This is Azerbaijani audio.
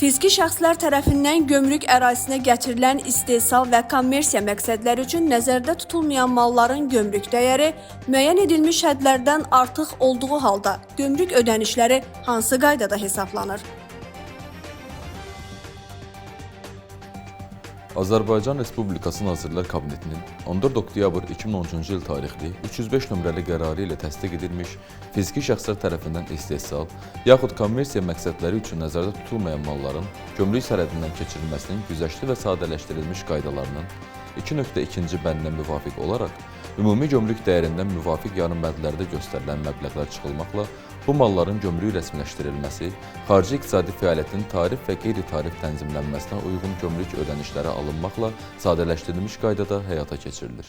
Fiziki şəxslər tərəfindən gömrük ərazisinə gətirilən istehsal və kommersiya məqsədləri üçün nəzərdə tutulmayan malların gömrük dəyəri müəyyən edilmiş hədlərdən artıq olduğu halda gömrük ödənişləri hansı qaydada hesablanır? Azərbaycan Respublikası Nazirlər Kabinetinin 14 oktyabr 2013-cü il tarixli 305 nömrəli qərarı ilə təsdiq edilmiş fiziki şəxslər tərəfindən istehsal yaxud kommersiya məqsədləri üçün nəzərdə tutulmayan malların gömrük sərhədindən keçirilməsinin güzəştli və sadələşdirilmiş qaydalarının 2.2-ci bəndinə müvafiq olaraq ümumi gömrük dəyərindən müvafiq yarım bəndlərdə göstərilən məbləğlər çıxılmaqla bu malların gömrük rəsmiləşdirilməsi, xarici iqtisadi fəaliyyətin tarif və qeyri-tarif tənzimlənməsinə uyğun gömrük ödənişləri alınmaqla sadələşdirilmiş qaydada həyata keçirilir.